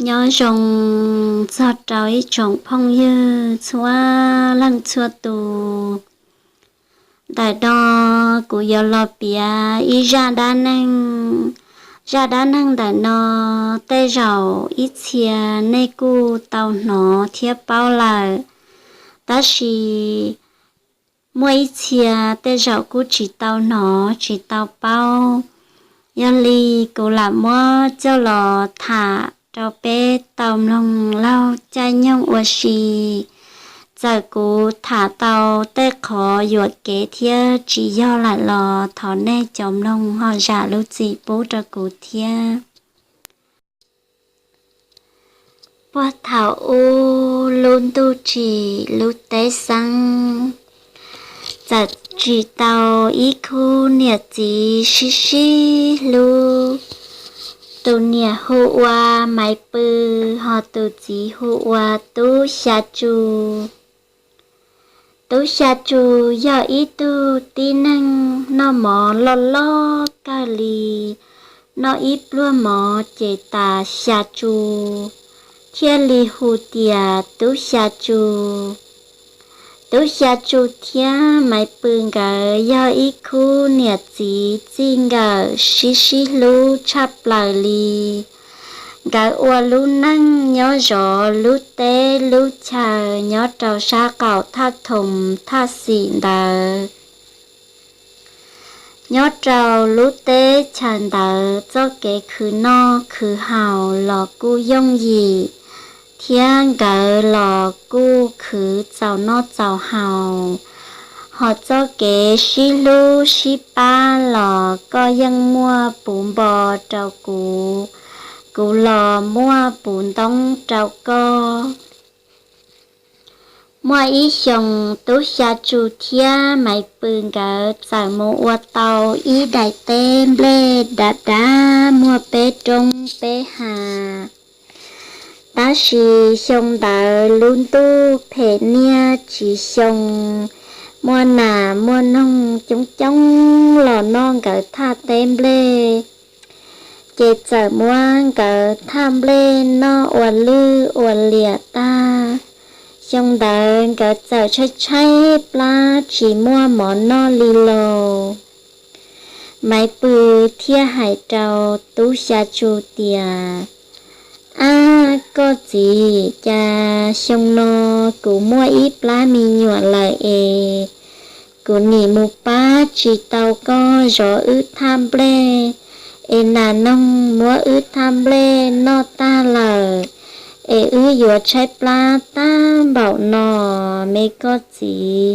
Nyob zoo txog rau ib tsoom phooj ywg txhua leej txhua tus. Ntawm no kuv yuav los piav ib zaj dab neeg. Zaj dab neeg ntawm no tej zaum ib txhia nej kuj tau hnov thiab paub lawm, tab sis muaj ib txhia tej zaum kuj tsis tau hnov tsis tau paub. Yog li kuv lam muab coj los tham rau peb tau mloog laug caij nyoog ua si. Txawm kuv tham tau tej qhov yuam kev thiab tsis yog lawm los thov nej cov mloog ho zam lub txim pub rau kuv thiab. Puag thaum ub lub ntuj tsim lub teb xeeb, txawm tsim tau ib khub niam txiv sib sib hlub. Tus niam hu ua Maiv Pw, ho tus txiv hu ua Tub Xya Tsu. Tub Xya Tsu yog ib tug tib neeg noj mov loj loj kawg li, noj ib pluag mov ces tas xya tsu, thiaj li hu tias Tub Xya Tsu. Tub Xya Tsu thiab Maiv Pw nkawd yog ib khub niam txiv txij nkawm sib sib hlub tshaj plaws li. Nkawd ua lub neej nyob zov lub teb lub chaw nyob rau sab qaum thaj thoom thaj xim ntawd. Nyob rau lub teb chaws ntawd txoj kev khwv noj khwv haus los kuj yooj yim, thiab nkawd los kuj khwv txaus noj txaus haus. Ho txoj kev sib hlub sib pab los koj yeej muaj puv npo rau kuv, kuv los muaj puv ntoob rau koj. Muaj ib xyoos Tub Xya Tsu thiab Maiv Pw nkawd txawm mus ua tau ib daim teb nplej dav dav muaj peb roob peb hav. Tab sis xyoo ntawd lub ntuj phem niaj tsis xyoo, muaj nas muaj noog coob coob los noj nkawd thaj teb nplej. Ces txawm muab nkawd thaj nplej noj ua lwj ua liam tag. Xyoo ntawd nkawd txawm tshaib tshaib plab tsis muaj mov noj li lauj. Maiv Pw thiaj hais rau Tub Xya Tsu tias, Ab koj txiv, cas xyoo no kuv muaj ib plab me nyuam lawm es kuv nim mus pab tsis tau koj zov wb thaj nplej, es nas noog muab wb thaj nplej noj tag lawm, es wb yuav tshaib plab tag npaum no me koj txiv.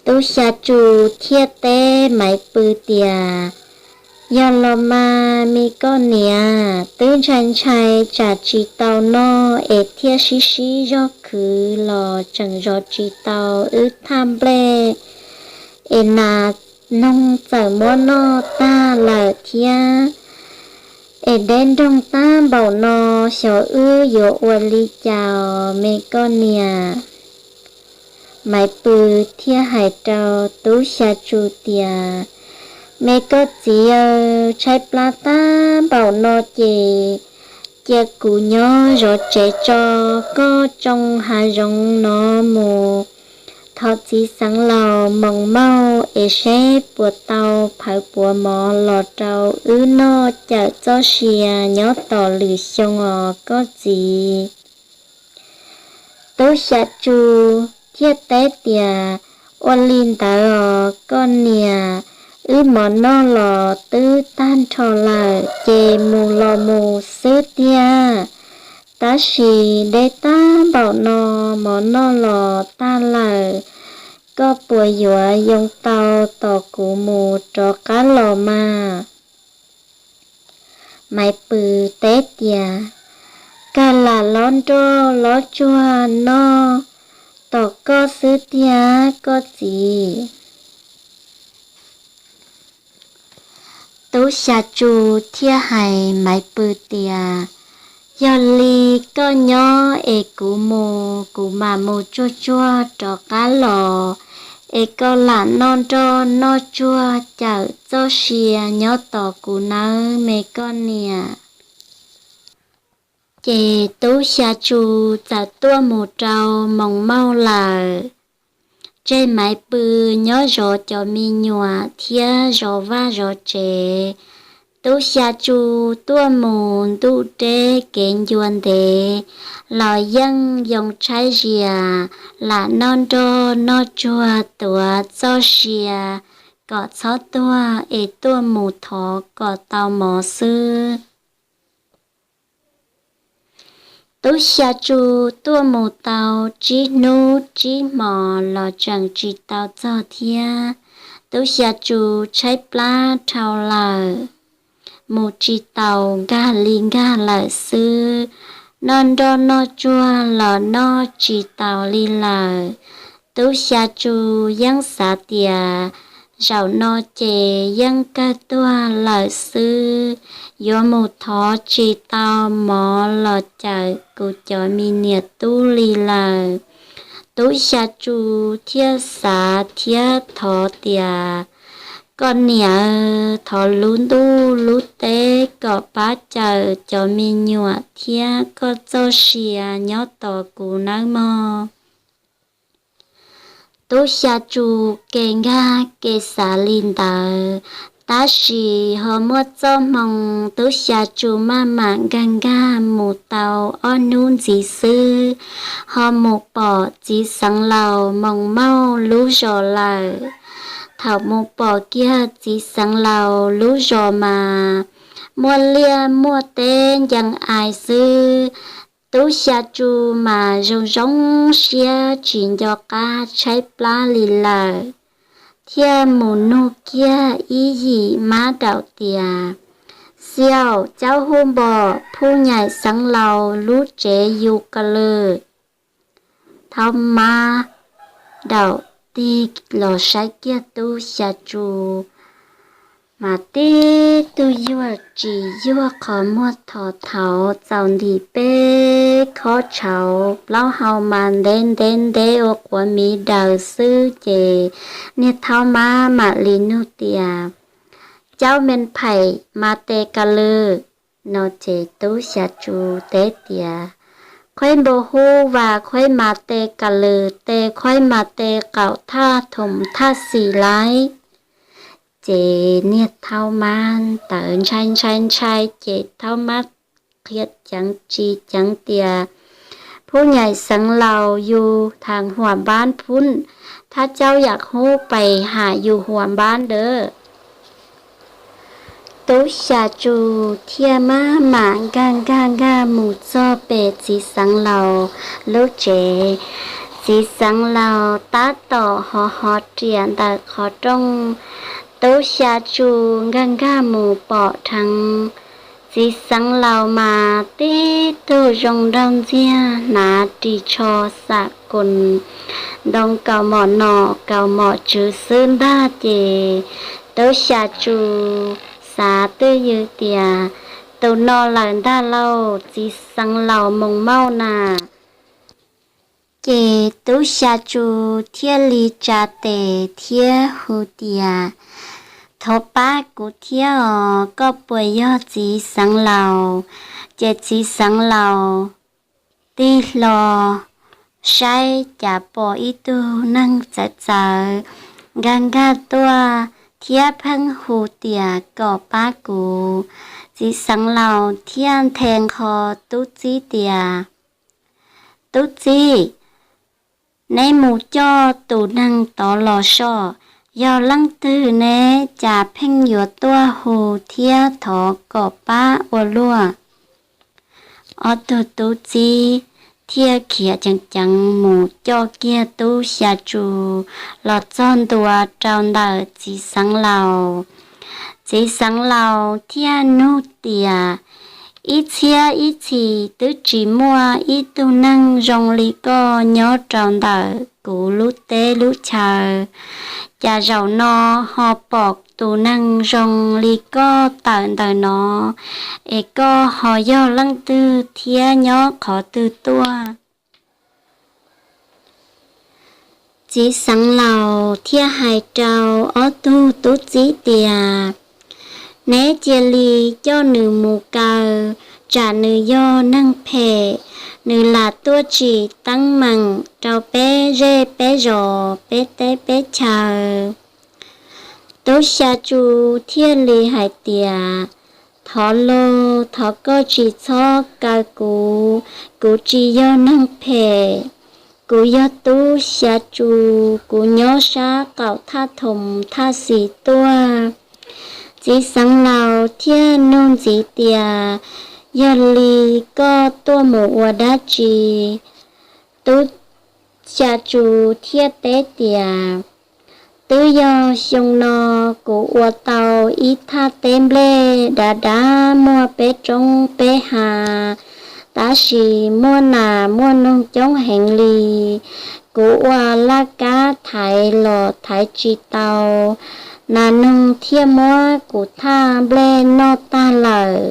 Tub Xya Tsu thiaj teb Maiv Pw tias, Yog los mas me koj niam, twb ntshai ntshai tsam tsis tau noj es thiaj sib sib zog khwv los tseem zov tsis tau wb thaj nplej, es nas noog txawm muab noj tag lawm thiab, es deb nroog tag npaum no, xyov wb yuav ua li cas me koj niam. Maiv Pw thiaj hais rau Tub Xya Tsu tias, Me koj txiv, tshaib plab tag npaum no ces cia kuv nyob zov tsev tso, koj tsoo hav zoov no mus thov txiv xeev laus Moos Mauj es seb puas tau phawv puav mov los rau wb noj cawm txoj sia nyob tos lwm xyoo os koj txiv. Tub Xya Tsu thiaj teb tias, Ua li ntawd os koj niam, wb mov noj los twb tag nrho lawm ces mus los mus xwb tiag. Tab sis deb tag npaum no, mov noj los tag lawm, koj puas yuav yoo tau tos kuv mus rov qab los mas? Maiv Pw teb tias, Kawg lam lob nroj lob tsuag noj tos koj xwb tiag koj txiv. Tub Xya Tsu thiaj hais Maiv Pw tias, Yog li koj nyob es kuv mus, kuv mam mus tsuag tsuag rov qab los, es koj lam noj nroj noj tsuag cawm txoj sia nyob tos kuv nawb me koj niam. Ces tub Xya Tsu txawm tuaj mus rau Moos Mauj lawm, tseg Maiv Pw nyob zov cov me nyuam thiab zov vaj zov tsev. Tub Xya Tsu tuaj mus ntuj deb kev ncua ntev los yeej yoo tshaib zias, lam noj nroj noj tsuag tuav txoj sia kom txhob tuag es tuaj mus thov kom tau mov xwb. Tub Xya Tsu tuaj mus tau tsib hnub tsib hmos los tseem tsis tau txog thiab. Tub Xya Tsu tshaib plab dhau lawm, mus tsis taus, nkag li nkag lawm xwb. Noj nroj noj tsuag los noj tsis taus li lawm. Tub Xya Tsu yeej xav tias zaum no ces yeej kawg tuag lawm xwb, yuav mus thov tsis tau mov los cawm kuv cov me niam tub li lawm. Tub Xya Tsu thiaj xav thiab thov tias, koj niam, thov lub ntuj lub teb kom pab cawm cov me nyuam thiab koj txoj sia nyob tos kuv nawb mog. Tub Xya Tsu ke nkag ke xav li ntawd, tab sis ho muaj txoj hmoo Tub Xya Tsu maj mam nkag nkag mus tau ob hnub ntxiv xwb, ho mus pom txiv xeev laus Moos Mauj lub zos lawm. Thaum mus pom kiag txiv xeev laus lub zos mas muaj liaj muaj teb ncees ais xwb. Tub Xya Tsu mas zoo zoo siab tsis nco qab tshaib plab li lawm, thiaj mus nug kiag ib yim mab daum tias, Xiaum, caub hu npom phuj nyaim xeev laus lub tsev yus ka lwm? Thaub mab daum tig los saib kiag Tub Xya Tsu mas tib tug yuag tsis yuag, qhov muag thos thaud, txaus ntim peb khob tshauv, plaub hau mas ntev ntev ntev ua quav miv daws xwb. Ces niag thaub mab mam li nug tias, Caub me phaim mas tes ka lwm? No ces Tub Xya Tsu teb tias, Khuaib npau hub vas khuaib mas tes ka lwm, tes khuaib mas tes qaum thaj thoom thaj xim laib. Ces niag thaub mab ntawd ntshai ntshai ntshai ces thaub mab qhia ceev tsis ceev tias, Phuj nyaim xeev laus yus thaj huam npab phub, thab caub yam hub pais ham yus huam npab ntawd. Tub Xya Tsu thiaj maj mam nkag nkag nkag mus txog pem txiv xeev laus lub tsev. Txiv xeev laus tab tom hov hov riam ntawm qhov rooj. Tub Xya Tsu nkag nkag mus pom dheev txiv xeev laus mas tib tug zoo nraug ntxiag, hnav ris tsho xam koos ntoo kaus mom nom kaus mom tswv xwb ntag. Ces Tub Xya Tsu xav twj ywm tias, Tus no lawm ntag lauj, txiv xeev laus Moos Mauj na. Ces Tub Xya Tsu thiaj li tsa tes thiab hu tias, Thov pab kuv thiab os, koj puas yog txiv xeev laus? Ces txiv xeev laus tig hlo saib cas pom ib tug neeg txawv txawv nkag nkag tuaj thiab pheej hu tias kom pab kuv. Txiv xeev laus thiaj nthe nqho tub txib tias, Tub txib, neb mus coj tus neeg tod los soj. Yog leej twg neb cas pheej yuav tuaj hu thiab thov kom pab ua luaj? Ob tug tub txib thiaj khiav ceev ceev mus coj kiag Tub Xya Tsu los txog ntua rau ntawm txiv xeev laus. Txiv xeev laus thiaj nug tias, Ib txhiab ib txhis twb tsis muaj ib tug neeg zoo li koj nyob rau ntawm kuv lub teb lub chaw, cas zaum no ho pom tus neeg zoo li koj tawm ntawm no, es koj ho yog leej twg thiab nyob qhov twg tuaj? Txiv xeev laus thiaj hais rau ob tug tub txib tias, Neb cia li coj nws mus kaw tsam nws yog neeg phem, nws lam tuaj tsim teeb meem rau peb zej peb zos peb teb peb chaw. Tub Xya Tsu thiaj li hais tias, Thov lauj, thov koj tsis txhob kaw kuv, kuv tsis yog neeg phem. Kuv yog Tub Xya Tsu, kuv nyob sab qaum thaj thoom thaj xis tuaj. Txiv xeev laus thiaj nug ntxiv tias, Yog li koj tuaj mus ua dab tsi? Tub Xya Tsu thiaj teb tias, Twb yog xyoo no kuv ua tau ib thaj teb nplej dav dav muaj peb roob peb hav, tab sis muaj nas muaj noog coob heev li. Kuv ua laj kab thaiv los thaiv tsis tau, nas noog thiaj muab kuv thaj nplej noj tag lawm.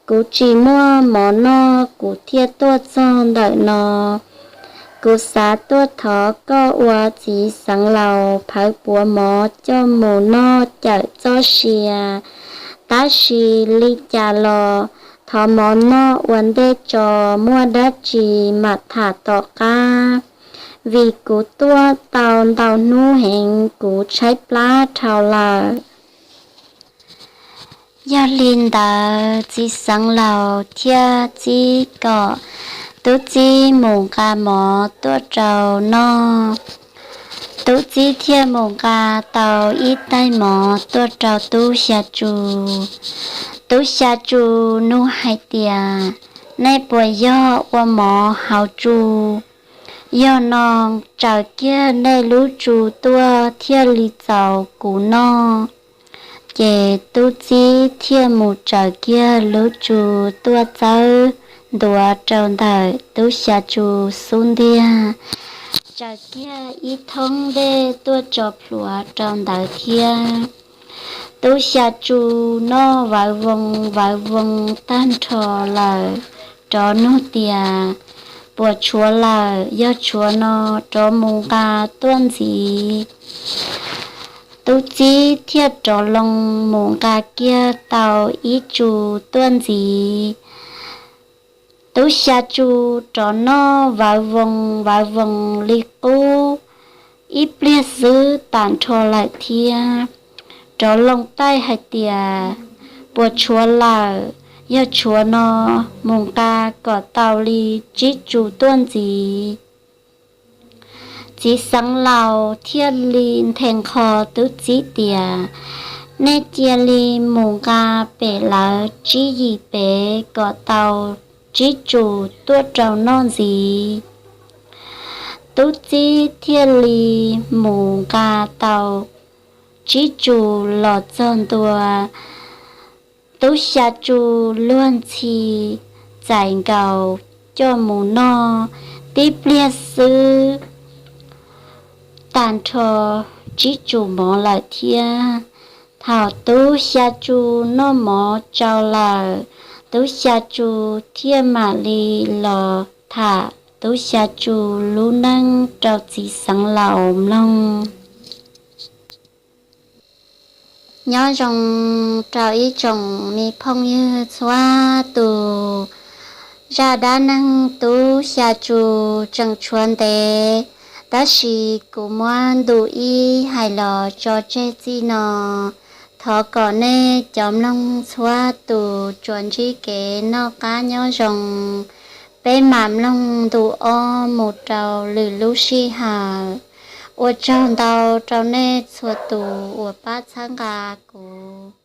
Kuv tsis muaj mov noj kuv thiaj tuaj txog ntawm no. Kuv xav tuaj thov koj ua txiv xeev laus phawv puav mov coj mus noj cawm txoj sia. Tab sis li cas los thov mov noj ua ntej tso, muaj dab tsi mam tham tom qab, vim kuv tuaj tau ntau hnub heev kuv tshaib plab dhau lawm. Yog li ntawd txiv xeev laus thiaj txib kom tub txib mus nqa mov tuaj rau noj. Tub txib thiaj mus nqa tau ib tais mov tuaj rau Tub Xya Tsu. Tub Xya Tsu nug hais tias, Nej puas yog ua mov hauv tsu? Yog no, tsaws kiag nej lub tsu tuaj thiaj li txaus kuv noj. Ces tub txib thiaj mus tsaws kiag lub tsu tuaj txawb ntua rau ntawm Tub Xya Tsu xub ntiag, tsaws kiag ib thoob dej tuaj tso plhuav rau ntawd thiab. Tub Xya Tsu noj vawv voos vawv voos tag nrho lawm, rov nug tias, Puas tshuav lawm? Yog tshuav no rov mus nqa tuaj ntxiv. Tub txib thiaj rov loo mus nqa kiag tau ib tsu tuaj ntxiv. Tub Xya Tsu rov noj vawv voos vawv voos li qub ib pliag xwb tag nrho lawm thiab. Rov loo taij hais tias, Puas tshuav lawm? Yog tshuav no mus nqa kom tau li tsib tsu tuaj ntxiv. Txiv xeev laus thiaj li nthe nqho tub txib tias, Nej cia li mus nqa pem lawv tsib yim pem kom tau tsib tsu tuaj rau noj ntxiv. Tub txib thiaj li mus nqa tau tsib tsu los txog ntua. Tub Xya Tsu luag ntxhi txais nkaus coj mus noj tib pliag xwb tag nrho tsib tsu mov lawm thiab. Thaum Tub Xya Tsu noj mov tsau lawm, Tub Xya Tsu thiaj mam li los tham Tub Xya Tsu lub neej rau txiv xeev laus mloog. Nyob zoo rau ib tsoom me phooj ywg txhua tus. Zaj dab neeg Tub Xya Tsu tseem tshuav ntev, tab sis kuv muab ntu ib hais los tso tseg txij no. Thov kom nej cov mloog txhua tus tsuas ntsib kev noj qab nyob zoo. Peb mam mloog ntu ob mus rau lwm lub sij hawm. Ua tsaug ntau rau nej txhua tus uas pab txhawb nqa kuv.